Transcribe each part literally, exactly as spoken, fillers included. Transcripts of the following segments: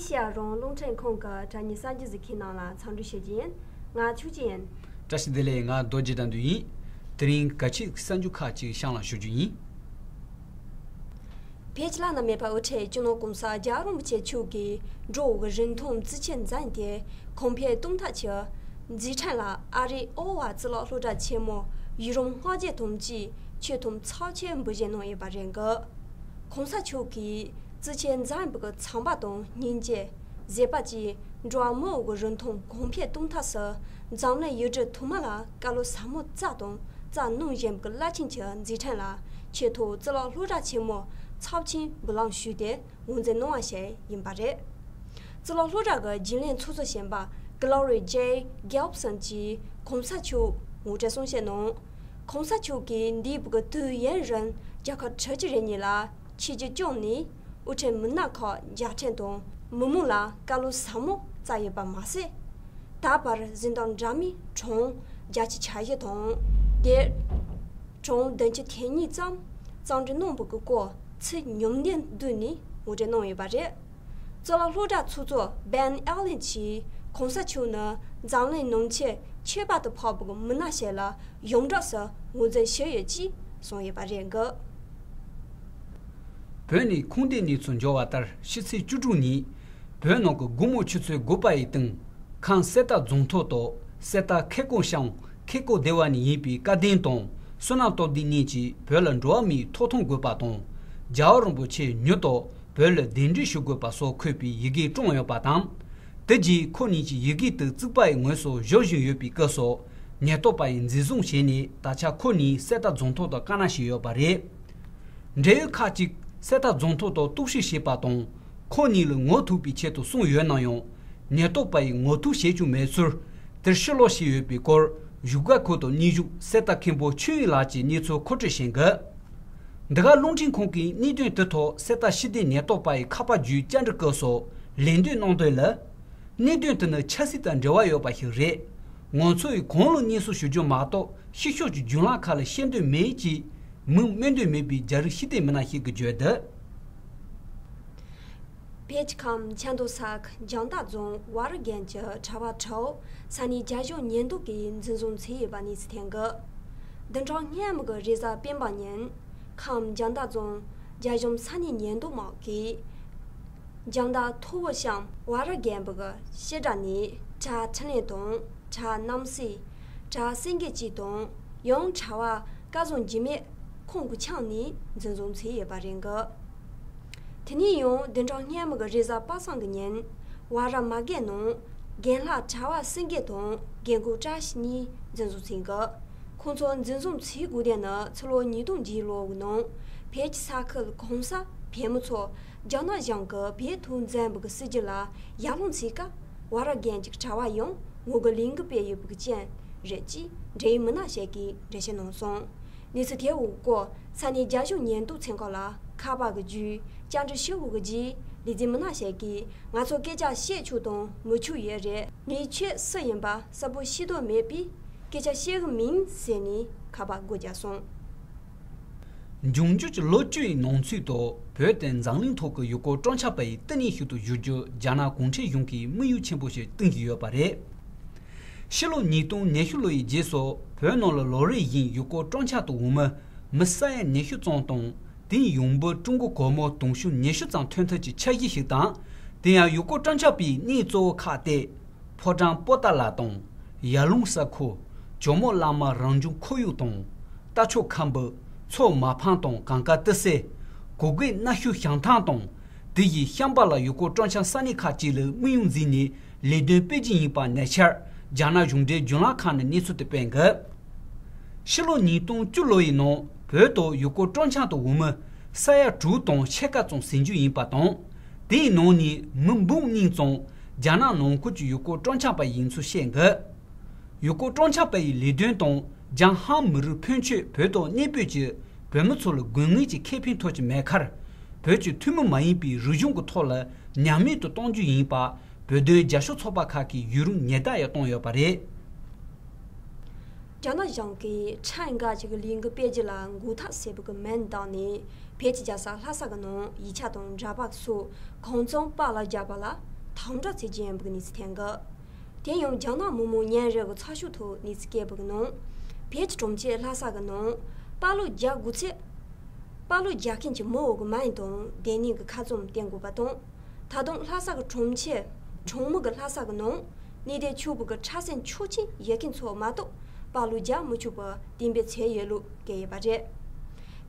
ཤར་རོང་རླུང་འཕྲིན་ཁང་གི་དྲ་བརྙན་གསར་འགྱུར་ཟིག་ཁྱེད་རྣམས་ལ་འཚམས་འདྲི་ཞུ་རྒྱུ་ཡིན། ང་ཆོས་ཅན་ཡིན། བཀྲ་ཤིས་བདེ་ལེགས། ང་རྡོ་རྗེ་དགྲ་འདུལ་ཡིན། དེ་རིང་གལ་ཆེའི་གསར་འགྱུར་ཁག་ཅིག་གཤམ་ལ་ཞུ་རྒྱུ་ཡིན། བོད་ཀྱི་བླ་ན་མེད་པ་དབུ་ཁྲིད་སྤྱི་ནོར་༸གོང་ས་༸རྒྱལ་བ་རིན་པོ་ཆེ་མཆོག་གིས་འབྲོག་གི་རིན་ཐང་རྩིས་ཆད་འཛིན་ཏེ་གོང་འཕེལ་གཏོང་ཐབས་ཀྱི་མཛད་འཕྲིན་ལ་ཨ་རིའི་ཨོ་ཝ་རྩི་ལོག་སློབ་གྲྭ་ཆེན་མོ་ཡུན་རིང་སྔ་རྗེས་དང་བཅས་ཆེ་མཐོང་ཚབས་ཆེན་འབུལ་བཞེས་གནང་ཡོད་པ་རེད་འདུག ༸གོང་ས་མཆོག་གིས་རྩིས་ཆད་འཛིན་པའི་ཚོང་པ་དང་སྙིང་རྗེ། བཟོད་པ་བཅས་འགྲོ་བ་མིའི་རིན་ཐང་གོང་འཕེལ་གཏོང་ཐབས་སུ་འཛམ་གླིང་ཡུལ་གྲུ་ཐོག་མ་ལ་བཀའ་སློབ་ཟབ་མོ་སྩལ་དང་སྩལ་གནང་བཞིན་པའི་རླབས་ཆེན་གྱི་མཛད་འཕྲིན་ལ་ཆེས་མཐོའི་རྩི་ལོག་སློབ་གྲྭ་ཆེན་མོ་ཚབས་ཆེན་འབུལ་ལམ་ཞུས་ཏེ་ངོས་འཛིན་གནང་བ་ཞིག་ཡིན་པ་རེད། རྩི་ལོག་སློབ་གྲྭ་གི་རྒྱུན་ལས་ཚོགས་གཙོ་གཞོན་པ་Gloria J Gilson གྱིས་༸གོང་ས་མཆོག་ངོ་སྤྲོད་གསུང་བཤད་གནང་། ༸གོང་ས་མཆོག་གིས་འདས་པའི་དུས་ཡུན་རིང་རྒྱལ་ཁབ་ཁྲི་གཅིག་རེ་གཉིས་ལ་ཆིབས་བསྒྱུར་བསྐྱངས་ནས་དབུ་ཁྲིད་མི་སྣ་ཁག་མཇལ་འཕྲད་དང་མི་མང་ལ་བཀའ་སློབ་ཟབ་མོ་སྩལ་ཡོད་པ་མ་ཟད། ད་བར་གཟེངས་རྟགས་འདྲ་མིན་གྲངས་བརྒྱད་ཅུ་གྱ་བཞི་དང་དེར་གྲངས་བདུན་ཅུ་དོན་གཉིས་ཙམ་གཙང་སྦྲ་གནང་བའི་སྐོར་ཚིག་ཉུང་བསྡུས་བསྡུས་ནས་ངོ་སྤྲོད་གནང་ཡོད་པ་རེད། རྩི་ལོག་སློབ་གྲྭ་ཚོགས་གཙོ་Ben Allen གྱིས་༸གོང་ས་མཆོག་ནི་འཛམ་གླིང་ནང་ཆེས་ཆད་པ་དུ་འཕགས་པའི་མི་སྣ་ཞིག་ལ་ཡོངས་གྲགས་སུ་ངོས་འཛིན་ཞུས་ཡོད་ཅེས་གསུངས་ཡོད་པ་རེད་འདུག་བོད་ནས་ཁུངས་ལྡན་གནས་ཚུལ་འབྱོར་བ་ལྟར་ཕྱི་ཚེས་བཅུ་དྲུག་ཉིན། བོད་ནང་གི་དགོང་མོ་ཆུ་ཚོད་དགུ་པ་ཡི་སྟེང་། ཁམས་གསེར་རྟ་རྫོང་ཐོག་ཏུ་གསེར་རྟ་ཁེ་ཀོང་ཤང་ཁེ་ཀོ་སྡེ་བ་ནས་ཡིན་པའི་སྐལ་ལྡན་དང་བསོད་ནམས་སྟོབས་ལྡན་གཉིས་ཀྱིས་བོད་ལ་འགྲོ་བ་མིའི་ཐོབ་ཐང་དགོས་པ་དང་། རྒྱལ་བ་རིན་པོ་ཆེ་མྱུར་དུ་བོད་ལ་གདན་འདྲེན་ཞུ་དགོས་པ་སོགས་འཁོད་པའི་ཡི་གེ་བཀྲམ་ཡོད་པ་དང་། དེ་རྗེས་ཁོ་གཉིས་ཀྱི་ཡི་གེ་དེ་རྩིག་པ་ཡི་ངོས་སུ་བཞུར་བཞིན་ཡོད་པའི་སྐབས་སུ་ཉེན་རྟོག་པ་ཡིས་འཛིན་བཟུང་བྱས་ནས་ད་ཆ་ཁོ་གཉིས་གསེར་རྟ་རྫོང་ཐོག་ཏུ་བཀག་ཉར་བྱས་ཡོད་པ་རེད། འབྲེལ་ཡོད་ཁག་ཅིག་གསེར་རྟ་རྫོང་ཐོག་ཏུ་གཏོར་བཤིག་བྱས་པ་དང་། ཁོ་གཉིས་ལ་ངོ་ཐུག་པའི་ཆེད་དུ་སོང་ཡོད་ན་ཡང་། ཉེན་རྟོག་པ་ཡིས་ངོ་ཐུག་བྱེད་བཅུག་མེད་ཚུལ། དེར་ཕྱིར་ལོག་བྱས་ཡོད་པའི་སྐོར་བཞུགས་སྒར་ཁུལ་དུ་སྙན་ཞུ་གསེར་རྟ་མཁན་པོ་ཆོས་དབྱིངས་ལགས་ཀྱིས་གནས་ཚུལ་མཁོ་སྤྲོད་བྱེད་འདུག་འདི་ག་རླུང་འཕྲིན་ཁང་གིས་གནད་དོན་དེ་ཐོག་གསེར་རྟ་ཕྱི་སྡེ་ཉེན་རྟོག་པ་ཡི་ཁ་པར་བརྒྱུད་བཅར་འདྲི་སྐབས་སུ་ལན་འདེབས་གནང་དོན་ལ། གནད་དོན་དེ་ནི་ཆབ་སྲིད་དང་འབྲེལ་བ་ཡོད་པ་ཞིག་རེད། ང་ཚོ་ཡིས་གང་ལ་སྙན་སེང་ཞུ་རྒྱུ་མ་གཏོགས་ཕྱི་ཕྱོགས་ཀྱི་བརྒྱུད་ལམ་ཁག་ལ་བཤད་འདོད་མེད་ཅེས་མིང་སྨོས་འདོད་མེད་པའི་རྒྱ་རིགས་ཕྱི་སྡེ་མི་སྣ་ཞིག་གིས་བརྗོད་འདུག་བོད་ཀྱི་ཁམས་ཆབ་མདོ་ས་ཁུལ་རྒྱང་བདག་རྫོང་ཝ་ར་རྒན་གྱི་གྲྭ་པ་ཁྲའོ་ས་གནས་རྒྱ་གཞུང་ཉེན་རྟོག་གིས་འཛིན་བཟུང་བྱས་ཡོད་པ་གནས་ཚུལ་ཐོན་གི། བདུན་ཕྲག་སྔོན་མ་གི་རེས་གཟའ་སྤེན་པ་ཉིན། ཁམས་རྒྱང་བདག་རྫོང་རྒྱ་གཞུང་ས་གནས་ཉེན་རྟོག་དམག་གིས། རྒྱང་བདག་ཐོ་བོ་ཤང་ཝ་ར་རྒན་པོ་གི་བཤད་གྲྭ་ནས་གྲྭ་འཕྲིན་ལས་དང་གྲྭ་རྣམ་སྲས། གྲྭ་སེང་གེ་གཅིག་དང་ཡང་གྲྭ་བ་སྐལ་བཟང་འཇིགས་མེད་ཁོང་གི་ཁྱིམ་ནས་འཛིན་བཟུང་བྱས་ཡོད་པ་རེད་འདུག་དེ་ནས་ཡང་བདུན་ཕྲག་སྔོན་མ་གི་རེས་གཟའ་པ་སངས་ཀྱི་ཉིན། ཝ་ར་མ་རྒན་ནང་རྒན་ལྷ་གྲྭ་བ་སེང་གེ་དང་རྒན་རྒོན་བཀྲ་ཤིས་གཉིས་འཛིན་བཟུང་བྱས་འདུག་ཁོང་ཚོ་འཛིན་བཟུང་བྱས་དགོས་དོན་ནི་ཕྱི་ལོ་ཉིས་སྟོང་བརྒྱད་ལོའི་ནང་བོད་ཀྱི་ས་ཁུལ་གང་སར་བོད་མི་ཚོ་རྒྱ་ནག་གཞུང་གི་བོད་ཐོག་འཛིན་པའི་སྲིད་ཇུས་ལ་ཡར་ལངས་བྱེད་སྐབས་ཝ་ར་རྒན་གྱི་གྲྭ་བ་ཡང་ངོ་རྒོལ་ལས་འགུལ་སྤེལ་ཡོད་པའི་རྐྱེན་རེད་ཅེས་འབྲེལ་ཡོད་མི་སྣ་ཞིག་གིས་འགྲེལ་བཤད་གནང་སོང་། གནས་ཚུལ་དེའི་སྐོར་ས་གནས་རྒྱ་གཞུང་ཉེན་རྟོག་ཚན་ཁག་ལ་ཁ་པར་གྱི་བརྒྱུད་བཅར་འདྲི་ཞུ་དགོས་ཀྱི་རྗེས་ལས་འཛིན་མི་སྣ་ཞིག་གིས་ང་ཚོ་སྐད་ཆ་བཤད་ཆོག་དང་མི་ཆོག་ཡོད་རེད། ངས་ཁྱོད་སུ་ཡིན་པ་གསལ་པོ་ཤེས་རྟོགས་མེད་པས་སྐད་ཆ་བཤད་གི་མིན་ཟེར་ནས་ཁ་པར་སྒོ་བརྒྱབ་སོང་། འབྱུང་འགྱུར་གྱི་ལོ་བཅུ་ཡི་ནང་ཚུད་དུ་བོད་དེ་འཛམ་གླིང་ཐོག་གི་ཡུལ་སྐོར་སྤྲོ་འཆམ་པ་ཡི་བསྟི་གནས་ཤིག་ཏུ་བསྒྱུར་རྒྱུ་རྒྱ་ནག་གུང་ཁྲན་གཞུང་གིས་དམིགས་ཡུལ་ཆེན་པོ་ཞིག་བཏིང་བཞིན་ཡོད་པ་རེད། ཕྱི་ལོ་ཉིས་སྟོང་ཉི་ཤུ་ལོ་ཡི་རྗེས་སུ་བོད་ནང་ལ་ལོ་རེ་བཞིན་ཡུལ་སྐོར་སྤྲོ་འཆམ་དུ་འོང་མི་མི་ས་ཡ་ཉི་ཤུ་ཙམ་དང་དེའི་ཡོང་འབབ་ཀྲུང་གོ་སྒོར་མོ་དུང་ཕྱུར་ཉི་ཤུ་ཙམ་ཐོན་ཐབས་ཀྱི་འཆར་གཞི་ཞིག་དང་། དེ་ཡང་ཡུལ་སྐོར་སྤྲོ་འཆམ་པའི་གནས་གཙོ་བོ་ཁག་སྟེ། ཕོ་བྲང་པོ་ཏཱ་ལ་དང་། ཡར་ཀླུང་ས་ཁུལ། ཇོ་མོ་གླང་མ་རང་བྱུང་ཁོར་ཡུག་དང་། རྟ་མཆོག་ཁམས་པ། མཚོ་མ་ཕམ་དང་གངས་དཀར་ཏི་སེ། གུ་གེ་གནའ་ཤུལ་བྱང་ཐང་དང་། དེ་བཞིན་ཤམ་བྷ་ལ་ཡུལ་སྐོར་སྤྲོ་འཆམ་ས་གནས་ཁག་ཅིག་ལ་དམིགས་ཡུལ་འཛིན་ནས་ལས་དོན་སྤེལ་གྱི་ཡིན་པ་ཉེ་ཆར་རྒྱ་ནག་གཞུང་འབྲེལ་བརྒྱུད་ལམ་ཁག་ནས་གནས་ཚུལ་དེ་སྤེལ་འདུག་ཕྱི་ལོ་ཉིས་སྟོང་བཅུ་ལོ་ཡི་ནང་བོད་དུ་ཡུལ་སྐོར་སྤྲོ་འཆམ་དུ་འོང་མི་ས་ཡ་དྲུག་དང་ཕྱེད་ཀ་ཙམ་ཟིན་རྒྱུ་ཡིན་པ་དང་། དེའི་ནང་ནས་མི་འབུམ་གཉིས་ཙམ་རྒྱ་ནག་ནང་ཁུལ་གྱི་ཡུལ་སྐོར་སྤྲོ་འཆམ་པ་ཡིན་ཚུལ་བཤད་འདུག་ཡུལ་སྐོར་སྤྲོ་འཆམ་པ་ཡི་ལས་དོན་དང་རྒྱང་ཧང་མི་རིགས་ཕོན་ཆེ་བོད་དུ་གནས་སྤོས་ཀྱི་བོད་མི་ཚོ་ལ་དགོས་ངེས་ཀྱི་ཁེ་ཕན་ཐོབ་ཀྱི་མེད་ཁར། བོད་ཀྱི་ཐུན་མོང་མ་ཡིན་པའི་རིག་གཞུང་གི་ཐོག་ལ་ཉམས་མེད་དུ་གཏོང་རྒྱུ་ཡིན་པ། བོད་དོན་རྒྱབ་སྐྱོར་ཚོགས་པ་ཁག་གིས་ཡུན་རིང་ཉེན་བརྡ་ཡང་བཏང་ཡོད་པ་རེད། རྒྱ་ནག་གཞུང་གིས་ཁྲིམས་འགལ་གྱི་ལས་འགུལ་སྤེལ་རྒྱུ་ལ་འགོག་ཐབས་བྱེད་པའི་མིང་བཏགས་ནས་བོད་ཀྱི་རྒྱལ་ས་ལྷ་ས་གི་ནང་ཡིག་ཆ་དང་འདྲ་པར་སོགས་གང་འཚམ་པར་ལ་བརྒྱབ་པ་ལ་ དམ་དྲག་བྱེད་ཀྱི་ཡིན་པའི་གནས་ཚུལ་ཐོན་གི། དེ་ཡང་རྒྱ་ནག་མི་དམངས་ཉིན་རེ་གི་ཚགས་ཤོག་ཐོག་གནས་ཚུལ་བཀོད་པའི་ནང་། བོད་ཀྱི་གྲོང་ཁྱེར་ལྷ་ས་གི་ནང་དཔའ་ལོ་བརྒྱ་དགུ་ཚེས། དཔའ་ལོ་རྒྱག་མཁན་གྱི་མི་འོག་གི་མིང་དང་སྡོད་གནས་ཀྱི་ཁ་བཙུམ་བསྟན་དགོས་པ་དང་། ད་དུང་ལྷ་ས་གི་གྲོང་ཁྱེར་གྲོང་མི་གི་ལྷ་ས་གི་ནང་གནས་སྡོད་ཆོག་པའི་གི་ཁྲག་སེམས་ཆོག་མཆན་ཡོད་མཁན་ཚོ་མ་གཏོགས་དཔའ་ལོ་རྒྱག་མི་ཆོག་པའི་གཏན་འབེབས་བྱས་ཡོད་ལུགས་བཀོད་ཡོད་པ་རེད།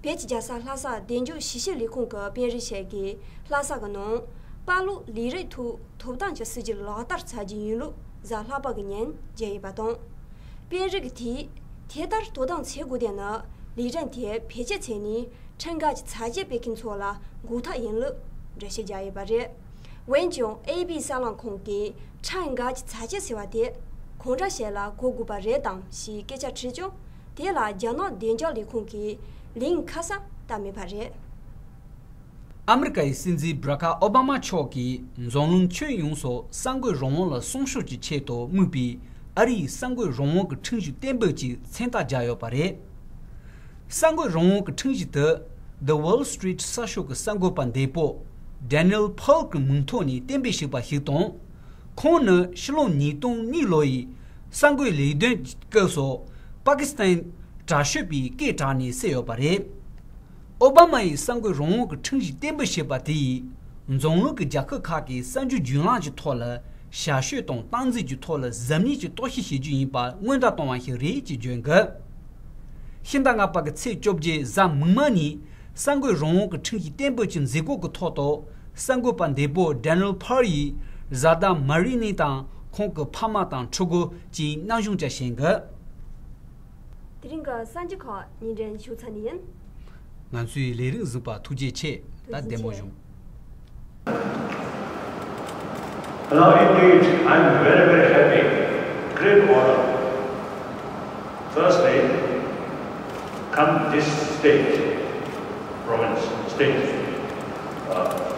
བོད་ཀྱི་རྒྱལ་ས་ལྷ་ས་བདེ་འཇགས་ཞི་བཤེར་ལས་ཁུངས་ཀྱི་དཔོན་རིགས་ཤིག་གིས་ལྷ་ས་གི་ནང་དཔའ་ལོ་ལས་རིགས་ཐོག་ཐོབ་ཐང་གི་སྲིད་ཇུས་ལག་བསྟར་བྱ་རྒྱུ་ཡིན་ལུགས་གཟའ་ལྷག་པ་གི་ཉིན་བརྗོད་ཡོད་པ་དང་། དཔོན་རིགས་དེས་དེ་ལྟར་དོ་དམ་བྱེད་དགོས་དོན་ནི་ལས་རིམ་དེ་བེད་སྤྱོད་བྱས་ནས་ཁྲིམས་འགལ་གྱི་བྱ་སྤྱོད་སྤེལ་མཁན་ཚོ་ལ་འགོག་ཐབས་ཡིན་ལུགས་འགྲེལ་བཤད་བརྒྱབ་ཡོད་པ་རེད། འོན་ཀྱང་ཨེ་པི་གསར་ལམ་ཁང་གིས་ཁྲིམས་འགལ་གྱི་བྱ་སྤྱོད་ཟེར་བ་དེ་གང་འདྲ་ཞིག་ལ་གོ་དགོས་པ་རེད་དམ་ཞེས་སྐད་ཆ་དྲིས་ཀྱང་། དེ་ལ་རྒྱ་ནག་བདེ་འཇགས་ལས་ཁུངས་ཀྱིས་ལན་ཁ་གསལ་བཏབ་མེད་པ་རེད། ཨ་མི་རི་ཀའི་སྲིད་འཛིན་བྷ་ར་ཁ་ཨོ་བྷ་མ་མཆོག་གིས་འཛམ་གླིང་ཁྱོན་ཡོངས་སུ་གསར་འགོད་རང་དབང་ལ་སྲུང་སྐྱོབ་ཀྱི་ཆེད་དུ་དམིགས་པའི་ཨ་རིའི་གསར་འགོད་རང་དབང་གི་ཁྲིམས་གཞི་གཏན་འབེབས་ཀྱི་མཚན་རྟགས་བརྒྱབ་ཡོད་པ་རེད། གསར་འགོད་རང་དབང་གི་ཁྲིམས་གཞི་དེ་The Wall Street གསར་ཤོག་གི་གསར་འགོད་པ་འདས་པོ་Daniel Pearl གི་མིང་ཐོག་ནས་གཏན་འབེབས་བྱས་པ་ཞིག་དང་། ཁོང་ནི་ཕྱི་ལོ་ཉིས་སྟོང་གཉིས་ལོ་ཡི་གསར་འགོད་ལས་དོན་གྱི་སྐབས་སུ་པ་ཀི་སི་ཐན་དྲག་ཤོས་པའི་སྐད་གྲགས་ནས་བསད་ཡོད་པ་རེད། ཨོ་བྷ་མ་ཡིས་གསར་འགོད་རང་དབང་གི་ཁྲིམས་གཞི་གཏན་འབེབས་བྱས་པ་དེ་ཡིས་འཛམ་གླིང་གི་རྒྱལ་ཁབ་ཁག་གིས་གསར་འགྱུར་བརྒྱུད་ལམ་གྱི་ཐོག་ལ་ཞར་བཤད་དང་སྟངས་འཛིན་གྱི་ཐོག་ལ་གཟབ་ནན་གྱིས་རྟོག་ཞིབ་བྱེད་རྒྱུ་ཡིན་པ་སྔོན་བརྡ་བཏང་བ་ཞིག་རེད་ཅེས་བརྗོད་འདུག་ཕྱི་ཟླ་ལྔ་པ་གི་ཚེས་བཅོ་བརྒྱད་གཟའ་མིག་དམར་ཉིན་གསར་འགོད་རང་དབང་གི་ཁྲིམས་གཞི་གཏན་འབེབས་ཀྱི་མཛད་སྒོ་གི་ཐོག་ཏུ་གསར་འགོད་པ་འདས་པོ་Daniel Pearl ཡི་བཟའ་ཟླ་Marie་ནི་དང་ཁོང་གི་ཕ་མ་དང་ཕྲུ་གུ་བཅས་སྙན་ཞུ་བཅར་བཞིན་འདུག་དེ་རིང་གི་གསར་འགྱུར་ཁག་སྙན་སྒྲོན་ཞུ་ཚར་ནི་ཡིན། ང་ཚོའི་ལས་རིམ་གཟིགས་པ་ཐུགས་རྗེ་ཆེ། ད་ཐུགས་རྗེ་བདེ་མོ་ཆེ། བྱུང་། Hello, indeed, I'm very, very happy. Great honor. Firstly, come this state, province, state, uh,